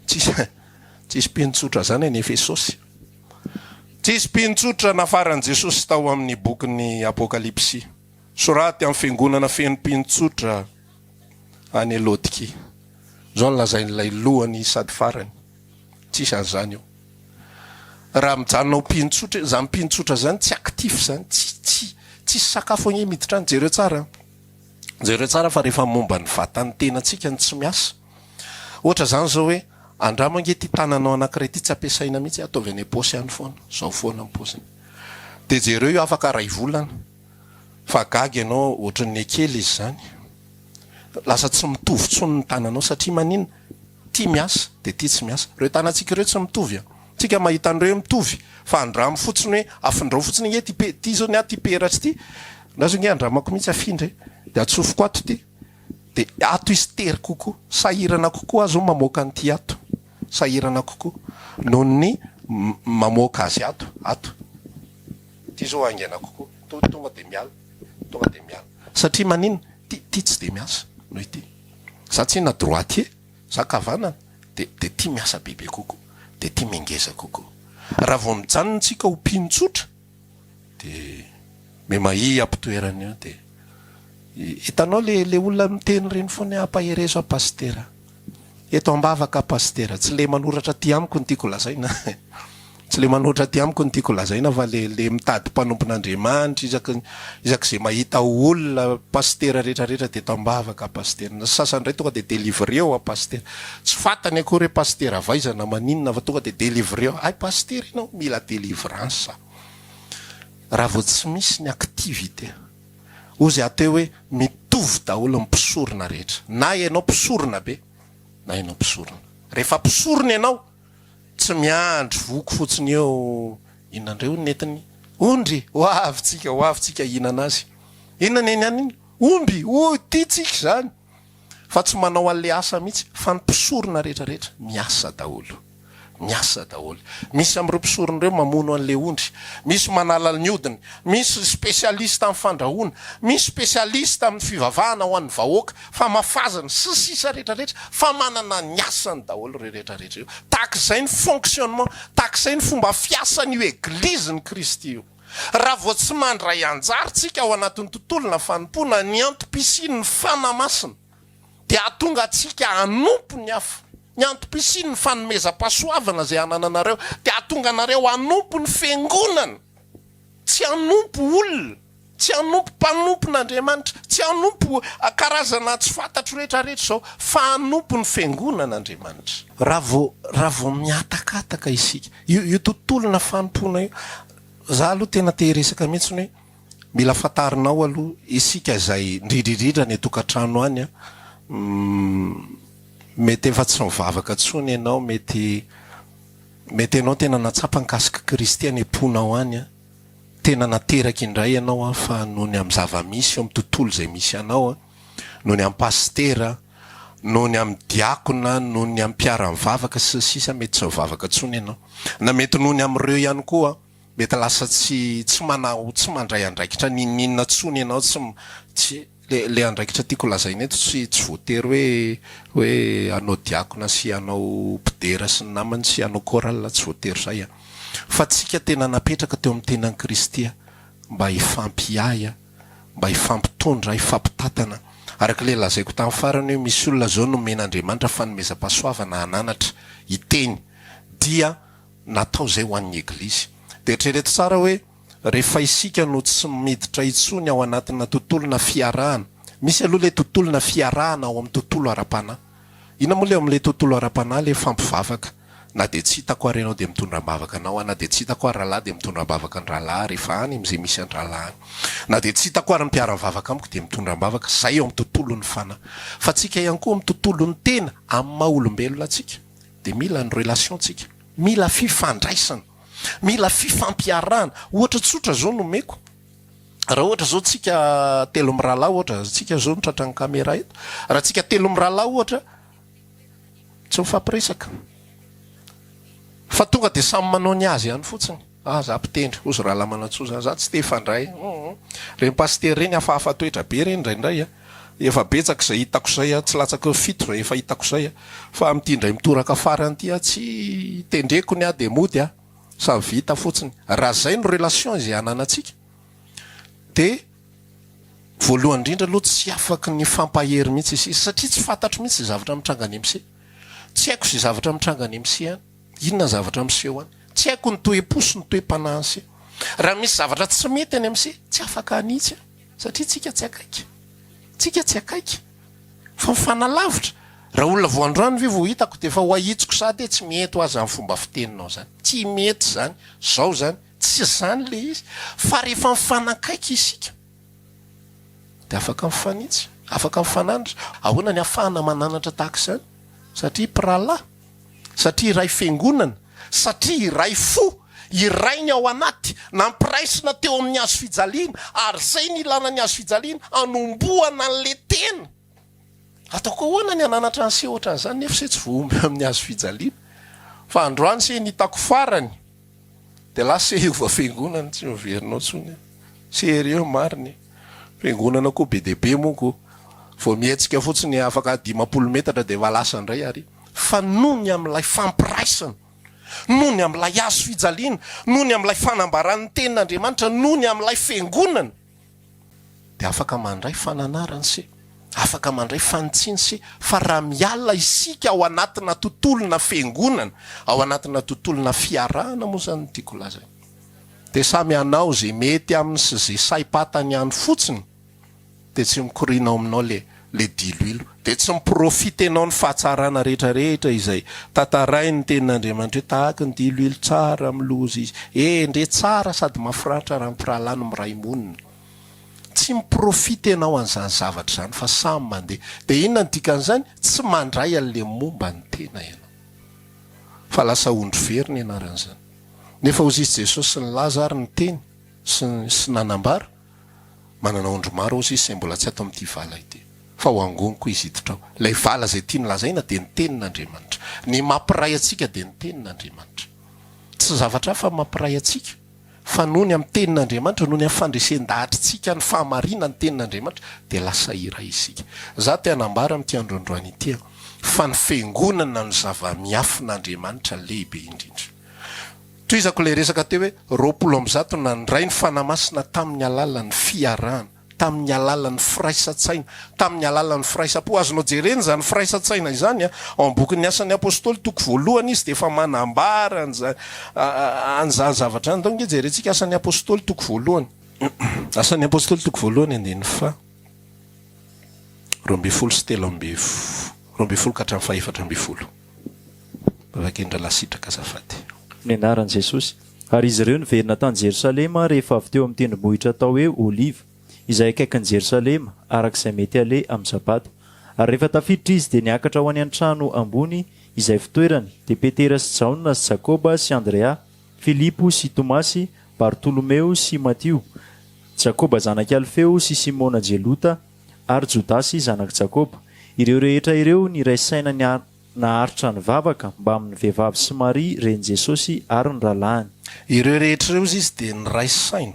Tsisy tsisy mpino tsotra izany any Efesosy. Tsisy mpino tsotra nafaran'i Jesosy tao amin'ny bokin'ny Apokalypsy. Soraty amin'ny fiangonana feno mpino tsotra any Laodikia. Izao no lazain'ilay lohany sady farany, Tsisy an'izany eo. Raha mijanona ho mpino tsotra, izany mpino tsotra izany tsy actif izany, tsy, tsy, tsisy sakafo anie miditra any. Jereo tsara an. Jereo tsara fa rehefa momba ny vatan'ny tenantsika no tsy miasa. Ohatra izany izao hoe, andramo ange ity tananao anankiray ity tsy ampiasaina mihitsy, ataovy any am-paosy any foana, izao foana ny paosiny. Dia jereo io afaka iray volana. Fa gaga ianao ohatran'ny ekely izy izany. Lasa tsy mitovy intsony ny tananao satria maninona? Ty miasa dia ty tsy miasa. Ireo tanantsika ireo tsy mitovy an. Tsika mahita an'ireo hoe mitovy fa andramo fotsiny hoe afindrao fotsiny ange ty pe ty zao ny ahy ty peratra ty. Andraso ange andramako mihitsy afindra e. Dia atsofoko ato ty. Dia ato izy tery kokoa. Sahirana kokoa aho zao mamoaka an'ity ato. Sahirana kokoa noho ny mamoaka azy ato ato. Ty zao haingana kokoa. To tonga dia miala. Tonga dia miala. Satria maninona? Ty ty tsy dia miasa noho ity. Za tsinona droitier, za ankavanana, dia dia ty miasa bebe kokoa. Dia ty mengeza kokoa. Raha vao mijanona tsika ho mpino tsotra dia mimahia am-pitoerana eo dia hitanao le le olona miteny ireny foana hoe ampaherezo aho pasitera. Eto am-bavaka Pasitera, tsy le manoratra aty amiko no tiako lazaina tsy le manoratra aty amiko no tiako lazaina fa le le mitady mpanompon'Andriamanitra isaky ny isaky ze mahita olona Pasitera rehetra rehetra de eto am-bavaka Pasitera, ny sasany indray tonga de delivreo a Pasitera, tsy fantany akory hoe Pasitera avy aiza na maninona fa tonga de delivreo, hay Pasitera ianao mila delivrance raha vao tsy misy ny activité. Hozy aho teo hoe mitovy daholo ny mpisorona rehetra. Na ianao mpisorona be, na ianao mpisorona. Rehefa mpisorona ianao, tsy miandry voky fotsiny eo, inona indray hono nentiny? Ondry! Ho avy tsika, ho avy tsika hihinana azy. Inona neny any iny? Omby! Hoy, tiantsika izany! Fa tsy manao an'ilay asa mihitsy, fa ny mpisorona rehetra rehetra miasa daholo. Miasa daholo. Misy amin'ireo mpisorona ireo mamono an'ilay ondry, misy manala ny hodiny, misy spécialiste amin'ny fandrahoana, misy spécialiste amin'ny fivavahana ho an'ny vahoaka, famafazana, sy ny sisa rehetra rehetra, fa manana ny asany daholo ireo rehetra rehetra ireo. Tahaka izay ny fonctionnement, tahaka izay ny fomba fiasan'io Eglizin'i Kristy io. Raha vao tsy mandray anjara tsika ao anatin'ny tontolona fanompoana ny antom-pisian'ny Fanahy Masina, dia hahatonga antsika hanompo ny hafa. Ny antom-pisian'ny fanomezam-pahasoavana izay anananareo dia hahatonga anareo hanompo ny Fiangonana, tsy hanompo olona, tsy hanompo mpanompon'Andriamanitra, tsy hanompo karazana tsy fantatro rehetra rehetra izao, fa hanompo ny Fiangonan'Andriamanitra. Raha vao, raha vao mihatakataka isika, io, io tontolona fanompoana io, za aloha tena te hiresaka mihitsy ny hoe, Mila fantarinao aloha, isika izay indrindra indrindra any an-tokantrano any an, mety efa tsy mivavaka intsony ianao, mety mety ianao tena nahatsapa ny kasik'i Kristy any am-ponao any an, tena nateraka indray ianao an, fa noho ny amin'ny zava-misy eo amin'ny tontolo izay misy anao an, noho ny amin'ny pasitera, noho ny amin'ny diakona, noho ny amin'ny mpiara-mivavaka sy ny sisa mety tsy mivavaka intsony ianao, na mety noho ny amin'ireo ihany koa an. Mety lasa tsy tsy manao tsy mandray andraikitra n'inon'inona tsony ianao tsy tsy le le andraikitra tiako lazaina eto tsy tsy voatery hoe hoe hanao diakona sy hanao mpidera sy ny namany sy hanao chorale tsy voatery zay an! Fa tsika tena napetraka teo amin'ny tenan'i Kristy mba hifampiahy mba hifampitondra hifampitantana araka le lazaiko tamin'ny farany hoe misy olona zao nomen'Andriamanitra fanomezam-pahasoavana hananatra hiteny dia natao izay ho an'ny Eglizy. Dia eritrereto tsara hoe rehefa isika no tsy miditra intsony ao anatina tontolona fiarahana, misy aloha ilay tontolona fiarahana ao amin'ny tontolo ara-panahy. Inona moa ilay ao amin'ilay tontolo ara-panahy? Ilay fampivavaka. Na dia tsy hitako ary ianao dia mitondra am-bavaka anao aho, na dia tsy hitako ary rahalahy dia mitondra am-bavaka ny rahalahy rehefa any amin'izay misy an-drahalahy any. Na dia tsy hitako ary ny mpiara-mivavaka amiko dia mitondra am-bavaka. Izay ao amin'ny tontolon'ny fanahy. Fa tsika ihany koa amin'ny tontolon'ny tena, amin'ny maha-olombelona antsika. Dia mila ny relation tsika, mila fifandraisana, mila fifampiarahana. Ohatra tsotra zao no omeko, raha ohatra zao tsika telo mirahalahy ohatra, tsika zao no tratran'ny camera eto, raha tsika telo mirahalahy ohatra tsy mifampiresaka fa tonga dia samy manao ny azy ihany fotsiny. Ah za mpitendry, hozy rahalahy Manantsoa zany, za tsy te hifandray, hum reny pasitera reny hafahafa toetra be reny indraindray a, efa betsaka izay hitako izay a, tsy latsaky ny fito izay efa hitako izay a, fa amin'ity indray mitoraka farany ity a, tsy tendreko ny ahy dia mody a, samy vita fotsiny, raha zay no relation izay ananantsika dia voalohany indrindra aloha tsy afaky ny mifampahery mihitsy isika satria tsy fantatro mihitsy izay zavatra mitranga any MC, tsy haiko izay zavatra mitranga any MC any. Inona ny zavatra miseho any? Tsy haiko ny toe-po sy ny toe-panahin'i se. Raha misy zavatra tsy mety any amin'i se, tsy afaka hanitsy aho, satria tsika tsy akaiky. Tsika tsy akaiky, fa mifanalavitra. Raha olona vao androany ve vao hitako dia efa ho ahitsiko sahady hoe tsy mety hoa izany fomba fiteninao izany. Tsy mety izany. Izao izany. Tsy izany ilay izy. Fa rehefa mifanakaiky isika dia afaka mifanitsy, afaka mifananatra. Ahoana ny ahafahana mananatra tahaka izany? Satria mpirahalahy. Satria iray fiangonana, satria iray fo, iray ny ao anaty, nampiraisina teo amin'ny hazo fijaliana, ary izay ny ilana ny hazo fijaliana, hanombohana an'ilay tena. Ataoko ahoana ny hananatra an'se ohatran'izany nefa se tsy voahomby amin'ny hazo fijaliana. Fa androany se ny hitako farany dia lasa se hiova fiangonana, tsy miverina ao intsony aho. Sérieux marina e. Fiangonana koa be dia be moa ko. Vao mihetsika fotsiny afaka 50 metatra dia efa lasa indray ary. Fa noho ny amin'ilay fampiraisana, noho ny amin'ilay hazo fijaliana, noho ny amin'ilay fanambaran'ny tenin'Andriamanitra, noho ny amin'ilay fiangonana, dia afaka mandray fananarana se, afaka mandray fanitsiana se, fa raha miala isika ao anatina tontolona fiangonana, ao anatina tontolona fiarahana moa izany no tiako lazaina, dia samy hanao izay mety aminy sy izay saim-patany any fotsiny. dia tsy mikoriana ao aminao le le diloilo, dia tsy mi-profite enao ny fahatsarana rehetra rehetra izay tantarain'ny tenin'Andriamanitra hoe tahaky ny diloilo tsara amin'ny loza izy, eh ndre tsara sady mahafinaritra raha ny mpirahalahy no miray monina. Tsy mi-profite ianao an'izany zavatra izany fa samy mandeha. Dia inona no dikan'izany? Tsy mandray an'ilay momba ny tena ianao. Fa lasa ondry very ny anaran'izany. Nefa hozy izy Jesosy nilaza ary niteny sy sy nanambara, Manana ondry maro hozy izy izay mbola tsy ato amin'ity vala ity. Fa ho angoniko izy hiditra ao. Ilay vala izay tiany lazaina dia ny tenin'Andriamanitra. Ny mampiray antsika dia ny tenin'Andriamanitra. Tsy zavatra hafa no mampiray antsika. Fa noho ny amin'ny Tenin'Andriamanitra, noho ny amin'ny fandresen-dahatritsika ny fahamarinan'ny Tenin'Andriamanitra, dia lasa iray isika. Izaho te hanambara amin'ity andro androany ity fa ny Fiangonana no zava-miafin'Andriamanitra lehibe indrindra. Tohizako ilay resaka teo hoe 120 nandray ny Fanahy Masina tamin'ny alalan'ny fiarahana. tamin'ny alalan'ny firaisan-tsaina, tamin'ny alalan'ny firaisam-po. Azonao jerena izany firaisan-tsaina izany ao amin'ny bokin'ny Asan'ny Apostoly, toko voalohany izy dia efa manambara an'izany an'izany zavatra izany. Ndao ange jerentsika Asan'ny Apostoly toko voalohany. Asan'ny Apostoly toko voalohany andininy faha 12 sy 13, 12 ka hatramin'ny faha 14. Vavaka-indra Sitraka azafady. Ny anaran'i Jesosy. Ary izy ireo niverina tany Jerosalema rehefa avy teo amin'ny tendrombohitra atao hoe Oliva, izay akaikin'i Jerosalema, araka izay mety haleha amin'ny Sabata. Ary rehefa tafiditra izy, dia niakatra ho any an-trano ambony, izay fitoerany, dia Petera sy Jaona sy Jakoba sy Andrea, Filipo sy Tomasy, Bartolomeo sy Matio, Jakoba zanak'i Alfeo sy Simona Jelota, ary Jodasy zanak'i Jakoba. Ireo rehetra ireo niray saina naharitra nivavaka, mbamin'ny vehivavy sy Maria renin'i Jesosy ary ny rahalahiny. Ireo rehetra ireo izy dia niray saina,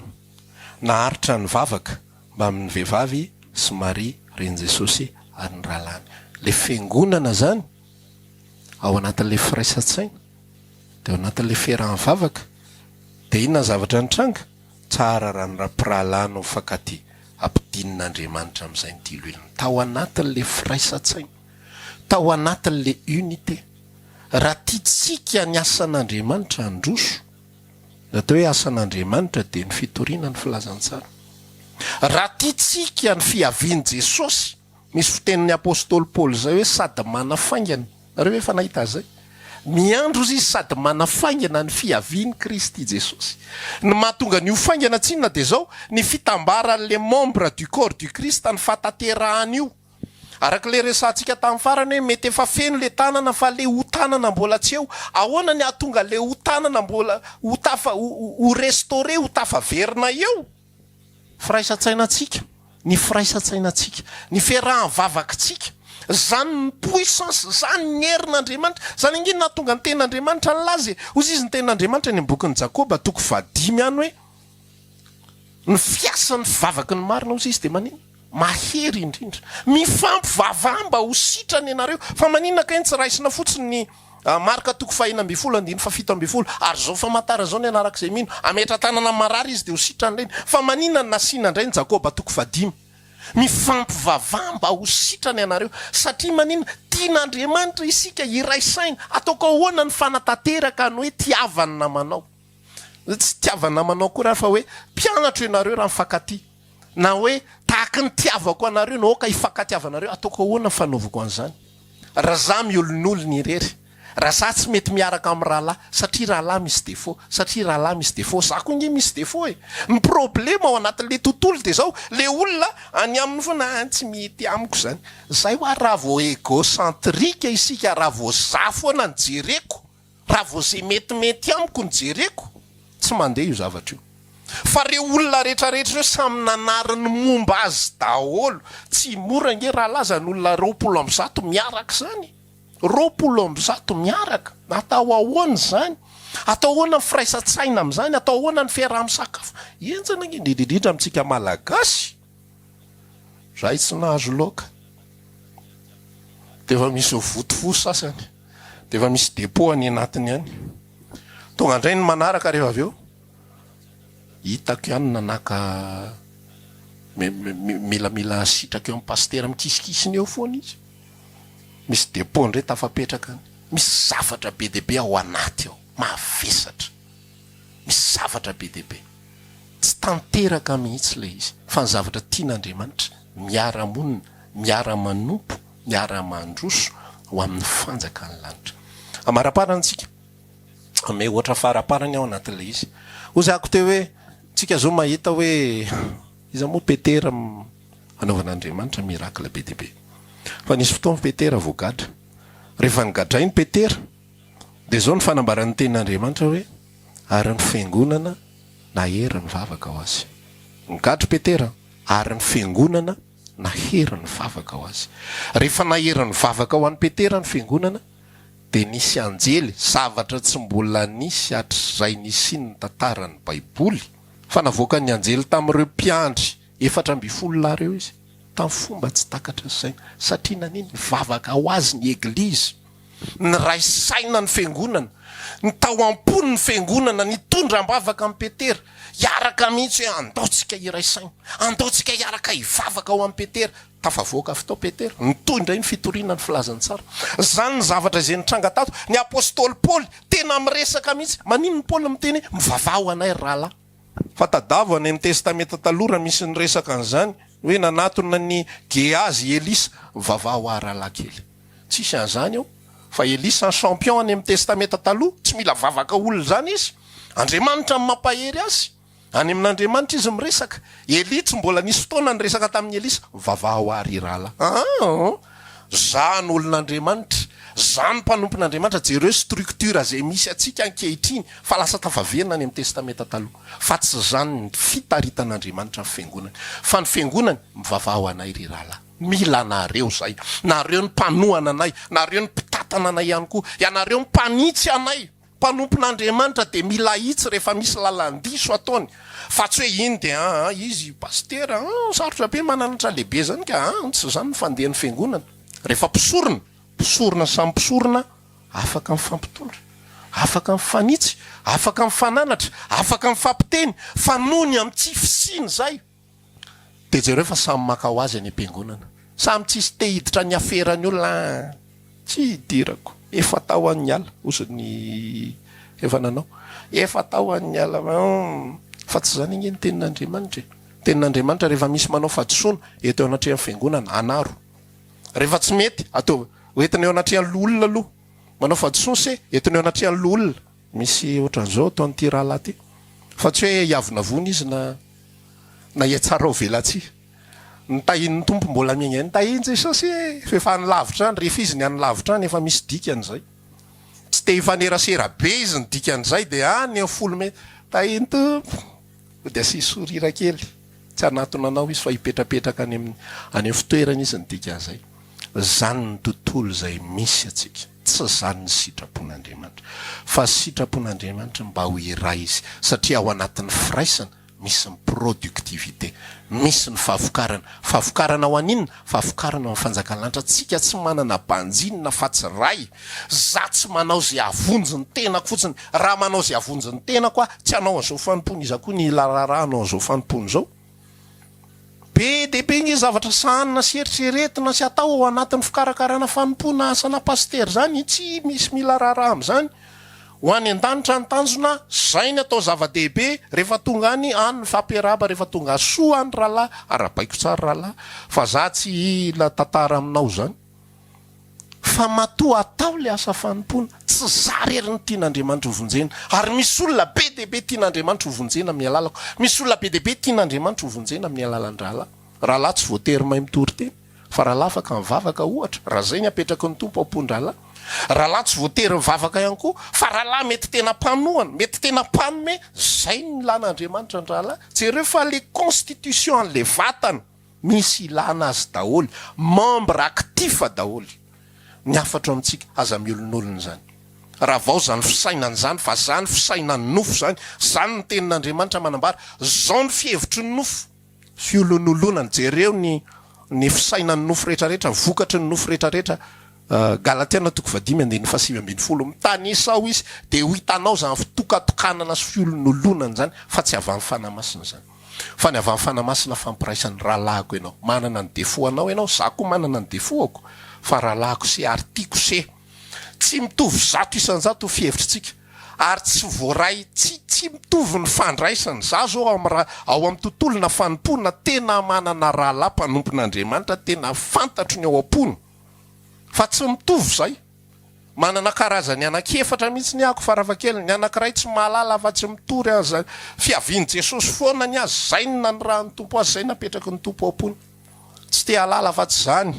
naharitra nivavaka, mbamin'ny vehivavy sy Maria renin'i Jesosy ary ny rahalahiny. Ilay fiangonana izany, ao anatin'ilay firaisan-tsaina, dia ao anatin'ilay fiaraha-mivavaka, dia inona ny zavatra nitranga? Tsara raha ny mpirahalahy no mifankatia, ampidinin'Andriamanitra amin'izay ny diloilony. Tao anatin'ilay firaisan-tsaina, tao anatin'ilay unité. Raha tiantsika ny asan'Andriamanitra handroso, ny atao hoe asan'Andriamanitra dia ny fitoriana ny filazantsara. Raha tiantsika ny fiavian'i Jesosy, Misy fitenin'ny apostoly Paoly izay hoe sady manafaingana. Nareo ve efa nahita azy izay? Miandry ozy izy sady manafaingana ny fiavian'i Kristy Jesosy. Ny mahatonga an'io faingana tsinona dia izao, ny fitambaran'ilay membre du corps du Christ ny fahatanterahan'io. Araka ilay resahantsika tamin'ny farany hoe mety efa feno ilay tanana fa ilay ho tanana mbola tsy eo. Ahoana ny hahatonga ilay ho tanana mbola ho tafa ho restaurer, ho tafaverina eo? Firaisan-tsainantsika, ny firaisan-tsainantsika, ny fiaraha-mivavakitsika, zany ny puissance, zany ny herin'Andriamanitra, zany ange no nahatonga ny tenin'Andriamanitra nilaza e, hozy izy ny tenin'Andriamanitra any amin'ny bokin'i Jakoba toko fahadimy any hoe, ny fiasan'ny fivavaky ny marina hozy izy dia maninona? Mahery indrindra. Mifampivavaha mba ho sitrana ianareo. Fa maninona kay no tsy raisina fotsiny ny Marka toko faha-16 andininy faha-17, ary izao famantarana izao ny anarako izay mino, hametra-tanana amin'ny marary izy dia ho sitrana ireny. Fa maninona no nasiana indray ny Jakoba toko fahadimy? Mifampivavaha mba ho sitrana ianareo. Satria maninona? Tian'Andriamanitra isika hiray saina. Ataoko ahoana ny fanatanteraka ny hoe tiava ny namanao? Tsy tiava ny namanao akory ary fa hoe mpianatro ianareo raha mifankatia. Na hoe tahaky ny tiavako anareo no aoka hifankatiavanareo, ataoko ahoana ny fanaovako an'izany? Raha za miolonolona irery, raha za tsy mety miaraka amin'ny rahalahy, satria rahalahy misy défaut, satria rahalahy misy défaut, za koa nge misy défaut e! Ny problema ao anatin'le tontolo de zao, le olona any aminy foana ah tsy mety amiko zany, zay hoa raha vao egocentrique isika, raha vao za foana no jereko, Raha vao ze metimety amiko no jereko, tsy mandeha io zavatra io. Fa reo olona retraretra reo samy nanary ny momba azy daholo. Tsy mora ange raha laza ny olona 120 miaraka izany e. 120 miaraka. Atao ahoana izany? Atao ahoana ny firaisan-tsaina amin'izany? Atao ahoana ny fiaraha-misakafo? Henjana ange, indrindra indrindra amintsika Malagasy. Zahay tsy nahazo laoka. Dia efa misy voto fo sasany. Dia efa misy depot any anatiny any. Tonga indray ny manaraka rehefa avy eo, hitako ihany nanaka milamila sitraka eo amin'ny pasitera mikisikisina eo foana izy. Misy depot indray tafapetraka any. Misy zavatra be dia be ao anaty ao, mavesatra. Misy zavatra be dia be. Tsy tanteraka mihitsy ilay izy. Fa ny zavatra tian'Andriamanitra, miara-monina, miara-manompo, miara-mandroso ho amin'ny fanjakan'ny lanitra. Amaraparany tsika, ame ohatra faraparany ao anatin'ilay izy. Hoy zako teo hoe, tsika zao mahita hoe. Iza moa Petera anaovan'Andriamanitra miracle be dia be. Fa nisy fotoana Petera voagadra. Rehefa nogadrainy Petera dia izao ny fanambaran'ny tenin'Andriamanitra hoe ary ny fiangonana nahery nivavaka ho azy. Nigadra Petera ary ny fiangonana nahery nivavaka ho azy. Rehefa nahery nivavaka ho an'i Petera ny fiangonana dia nisy anjely, zavatra tsy mbola nisy hatrizay nisian'ny tantaran'ny Baiboly, fa navoakan'ny anjely tamin'ireo mpiandry 14 lahy ireo izy, tamin'ny fomba tsy takatry ny saina. Satria naninona? Nivavaka ho azy ny Eglizy. Niray saina ny fiangonana. Ny tao am-pony ny fiangonana, nitondra am-bavaka an'i Petera. Hiaraka mihitsy hoe andao tsika hiray saina. Andao tsika hiaraka hivavaka ho an'i Petera. Tafavoaka avy tao Petera. Nitohy indray ny fitoriana ny filazantsara. Izany ny zavatra izay nitranga tato. Ny apostoly Paoly tena miresaka mihitsy. Maninona Paoly miteny hoe mivavaha ho anay ry rahalahy? Fa tadavo any amin'ny Testamenta Taloha raha misy niresaka an'izany, hoe nanatona an'i Gehazy i Elisa, mivavaha ho ahy rahalahy kely. Tsisy an'izany ao. Fa Elisa ny champion any amin'ny Testamenta Taloha, tsy mila vavaka olona izany izy. Andriamanitra no mampahery azy. Any amin'Andriamanitra izy miresaka. Elia tsy mbola nisy fotoana niresaka tamin'i Elisa. Mivavaha ho ahy ry rahalahy. Aa! Za no olon'Andriamanitra. Za no mpanompon'Andriamanitra. Jereo structure izay misy antsika ankehitriny fa lasa tafaverina any amin'ny Testamenta Taloha. Fa tsy izany ny fitaritan'Andriamanitra ny Fiangonany. Fa ny Fiangonany, mivavaha ho anay ry rahalahy. Mila anareo izahay. Nareo ny mpanohana anay. Nareo ny mpitantana anay ihany koa. Ianareo mpanitsy anay. Mpanompon'Andriamanitra dia mila ahitsy rehefa misy lalan-diso ataony fa tsy hoe iny dia aa izy pasitera aa sarotra be mananatra lehibe zany ka aa tsy zany ny fandehan'ny fiangonana. Rehefa mpisorona, mpisorona samy mpisorona afaka mifampitondra, afaka mifanitsy, afaka mifananatra, afaka mifampiteny fa noho ny amin'ny tsy fisian'izay Dia jereo fa samy maka ho azy any am-piangonana. Samy tsisy te hiditra ny aferan'ny olona an! Tsy hidirako. Efa tao an'ny ala, hozy ny efa nanao. Efa tao an'ny ala, hum! Fa tsy izany ange ny tenin'Andriamanitra e! Tenin'Andriamanitra rehefa misy manao fahadisoana eto eo anatrehan'ny fiangonana, anaro. Rehefa tsy mety, ataovy, hoentina eo anatrehan'ny loholona aloha. Manao fahadisoana se, entina eo anatrehan'ny loholona. Misy ohatran'izao ataon'ity rahalahy ity. Fa tsy hoe hiavonavona izy na. Na hiatsara ho velatsihy. Ny tahin'ny Tompo mbola miainga. Ny tahin'i Jesosy e! F'efa any lavitra any, rehefa izy ny any lavitra any efa misy dikany izay. Tsy te hifanerasera be izy ny dikan'izay dia any amin'ny folo mey, tahin'ny Tompo! Dia asio sourire kely. Tsy hanatona anao izy fa hipetrapetraka any amin'ny any amin'ny fitoerany izy ny dikan'izay. Izany ny tontolo izay misy antsika. Tsy izany ny sitrapon'Andriamanitra. Fa sitrapon'Andriamanitra mba ho iray izy. Satria ao anatin'ny firaisana Misy ny productivité. Misy ny fahavokarana. Fahavokarana ho an'inona? Fahavokarana ho an'ny fanjakan'ny lanitra. Tsika tsy manana banjinina fa tsy ray. Za tsy manao ze hahavonjy ny tenako fotsiny. Raha manao ze hahavonjy ny tenako aho, tsy hanao an'izao fanompoana iza koa ny hila raharaha hanao an'izao fanompoana izao. Be dia be nge zavatra sahanina sy eritreretina sy atao ao anatin'ny fikarakarana fanompoana asana pasitera izany, tsy misy mila raharaha amin'izany. Ho any an-danitra ny tanjona, zay ny atao zava-dehibe, rehefa tonga any, any ny fampiarahaba, rehefa tonga soa any rahalahy, arahabaiko tsara rahalahy, fa za tsy hila tantara aminao zany. Fa matoa atao le asa fanompoana, tsy za rery no tian'Andriamanitra ho vonjena, ary misy olona be dia be tian'Andriamanitra ho vonjena amin'ny alalako, misy olona be dia be tian'Andriamanitra ho vonjena amin'ny alalan-drahalahy. Rahalahy tsy voatery mahay mitory teny, fa rahalahy afaka mivavaka ohatra, raha zay ny apetraky ny Tompo ao am-pon-drahalahy. Rahalahy tsy voatery mivavaka ihany koa, fa rahalahy mety tena mpanohana, mety tena mpanome, zay no ilan'Andriamanitra ny rahalahy. Jereo fa le constitution an'le vatana. Misy ilana azy daholo, membre actif daholo. Ny hafatro amintsika, aza miolonolona izany. Ravao izany fisainana izany fa zany fisainan'ny nofo izany, izany ny tenin'Andriamanitra manambara, zao ny fihevitry ny nofo, fiolonolonana, jereo ny ny fisainan'ny nofo rehetrarehetra, vokatry ny nofo rehetrarehetra, Galatiana toko fahadimy andininy faha-19, mitanisa ao izy dia ho hitanao izany fitokatokanana sy fiolonolonana izany fa tsy avy amin'ny Fanahy Masina izany. Fa ny avy amin'ny Fanahy Masina fampiraisan'ny rahalahiko ianao. Manana ny défaut anao ianao, za koa manana ny défaut-ako, fa rahalahiko se ary tiako se. Tsy mitovy 100% ny fihevitritsika ary tsy voaray, tsy tsy mitovy ny fandraisana. Za zao ao amin'ny ao amin'ny tontolona fanompoana tena manana rahalahy mpanompon'Andriamanitra tena fantatro ny ao am-pony. Fa tsy mitovy izay. Manana karazany anankiefatra mihitsy ny ako farafahakeliny. Ny anankiray tsy mahalala afa-tsy mitory aza fiavian'i Jesosy foana ny azy. Izay no nanirahan'ny Tompo azy, izay napetraky ny Tompo ao am-pony. Tsy te hahalala afa-tsy izany.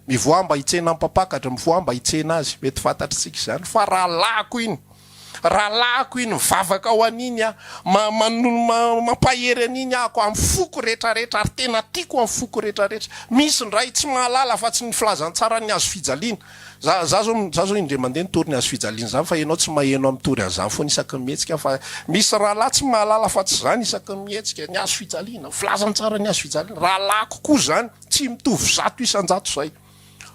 Mivoaha mba hitsena ny mpampakatra, mivoaha mba hitsena azy. Mety fantatritsika izany. Fa rahalahiko iny. Rahalahiko iny, mivavaka ho an'iny aho. Ma, ma, ma, mampahery an'iny ahako amin'ny foko rehetrarehetra, ary tena tiako amin'ny foko rehetrarehetra. Misy indray tsy mahalala afa-tsy ny filazantsaran'ny hazo fijaliana. Za, za zao, za zao indray mandeha nitory ny hazo fijaliana izany fa ianao tsy maheno ahy mitory an'izany foana isaky ny mihetsika fa misy rahalahy tsy mahalala afa-tsy izany isaky ny mihetsika, ny hazo fijaliana, ny filazantsaran'ny hazo fijaliana. Rahalahiko koa izany. Tsy mitovy 100% izay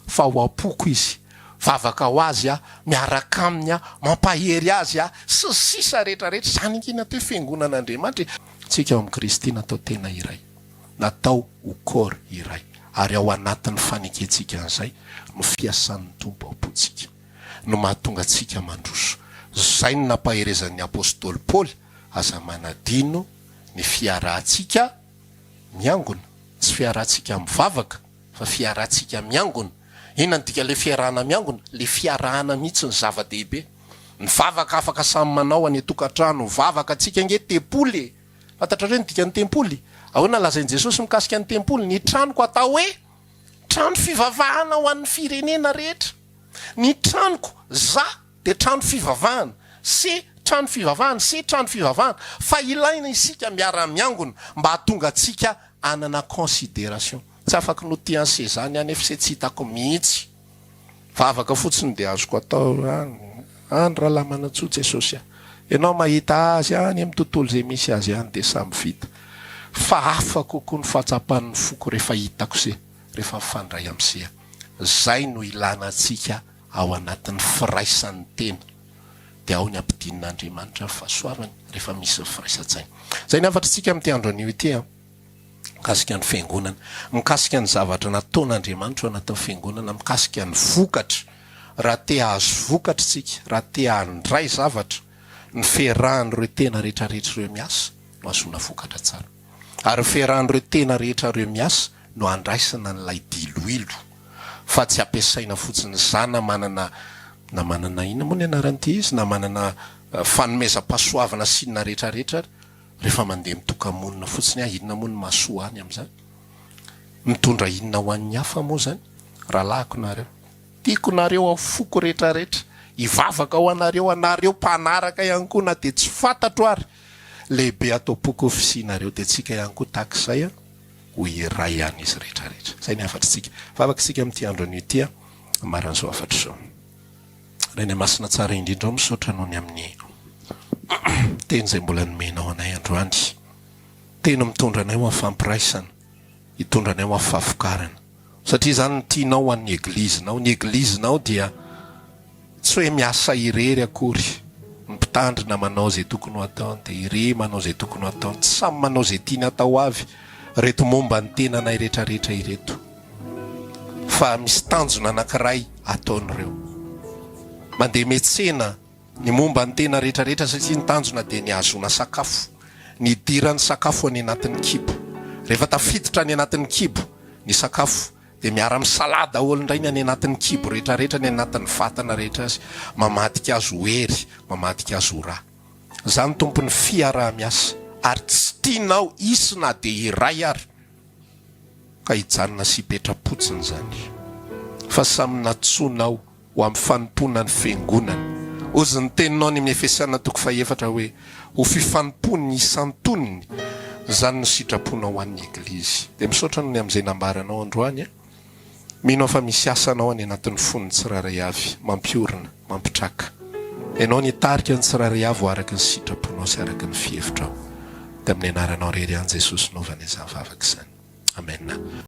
fa ao am-poko izy, vavaka ho azy aho, miaraka aminy aho, mampahery azy aho, sy ny sisa rehetra rehetra, izany ange ny atao hoe fiangonan'Andriamanitra e! Tsika ao amin'i Kristy natao tena iray, natao ho corps iray, ary ao anatin'ny fanekentsika an'izay no fiasan'ny Tompo ao am-pontsika, no mahatonga antsika mandroso. Izay no nampaherezan'ny Apostoly Paoly, aza manadino ny fiarahantsika miangona, tsy fiarahantsika mivavaka fa fiarahantsika miangona. Inona no dikan'ilay fiarahana miangona? Ilay fiarahana mihitsy no zava-dehibe. Ny vavaka afaka samy manao any an-tokantrano, mivavaka antsika ange tempoly e! Fantatrareo ny dikan'ny tempoly? Ahoana lazain'i Jesosy mikasika ny tempoly? Ny tranoko atao hoe trano fivavahana ho an'ny firenena rehetra. Ny tranoko, za, dia trano fivavahana, se trano fivavahana, se trano fivavahana, fa ilaina isika miara-miangona mba hahatonga antsika hanana consideration. Tsy afaka notian'i se zany aho nefa se tsy hitako mihitsy. Vavaka fotsiny dia azoko atao any any rahalahy Manantsoa Jesosy a! Ianao mahita azy any amin'ny tontolo izay misy azy any dia samy vita. Fa hafa kokoa ny fahatsapan'ny foko rehefa hitako se, rehefa mifandray amin'i se aho. Zay no ilana antsika ao anatin'ny firaisan'ny tena, dia ao ny ampidinin'Andriamanitra ny fahasoavany rehefa misy ny firaisan-tsaina. Izay ny hafatr'tsika amin'ity andro anio ity an, mikasika ny fiangonana, mikasika ny zavatra nataon'Andriamanitra ao anatin'ny fiangonana, mikasika ny vokatra, raha te hahazo vokatra isika, raha te handray zavatra, ny fiarahan'ireo tena rehetrarehetra ireo miasa no ahazoana vokatra tsara. Ary ny fiarahan'ireo tena rehetra ireo miasa no andraisana an'ilay diloilo fa tsy ampiasaina fotsiny za na manana na manana inona moa ny anaran'ity izy na manana fanomezam-pahasoavana sy inona rehetra rehetra ary rehefa mandeha mitoka-monina fotsiny aho inona moa ny mahasoa any amin'izany? Mitondra inona ho an'ny hafa moa izany? Rahalahiko nareo. Tiako nareo ao foko rehetra rehetra. Hivavaka ho anareo anareo mpanaraka ihany koa na dia tsy fantatro ary. Lehibe ato am-poko ny fisianareo dia tsika ihany koa tahaka izay an. Ho iray ihany izy rehetra rehetra. Izay ny hafatritsika. Vavaka isika amin'ity andro anio ity an, amaran'izao hafatra izao. Rainay Masina tsara indrindra ao, misaotra noho ny amin'ny teny izay mbola nomenao anay androany. Teny mitondra anay ho amin'ny fampiraisana, hitondra anay ho amin'ny fahavokarana. Satria izany no tianao ho an'ny Eglizinao. Ny Eglizinao dia tsy hoe miasa irery akory. Ny mpitandrina manao izay tokony ho ataony, dia irery manao izay tokony ho ataony. Tsy samy manao izay tiany atao avy ireto momba ny tenanay rehetrarehetra ireto. Fa misy tanjona anankiray ataon'ireo. Mandeha miantsena ny momba ny tena rehetrarehetra satria ny tanjona dia ny hahazoana sakafo, ny hidiran'ny sakafo any anatin'ny kibo. Rehefa tafiditra any anatin'ny kibo ny sakafo dia miara-misalahy daholo indray ny any anatin'ny kibo rehetrarehetra, ny anatin'ny vatana rehetra azy, mamadika azy ho hery, mamadika azy ho ra. Izany Tompo ny fiaraha-miasa ary tsy tianao hisy na dia iray ary ka hijanona sy hipetra-potsiny izany fa samy nantsoinao ho amin'ny fanompoana ny Fiangonana. Hozy ny teninao any amin'ny Efesiana toko fahefatra hoe, Ho fifanompoan'ny isan-tonony, izany no sitraponao ho an'ny Eglizy. Dia misaotra noho ny amin'izay nambaranao androany. Mino aho fa misy asanao any anatin'ny fon'ny tsirairay avy, mampiorina, mampitraka. Ianao nitarika ny tsirairay avy ho araka ny sitraponao sy araka ny fihevitrao. Dia amin'ny anaranao irery ihany Jesosy no anaovana izany vavaka izany. Amena.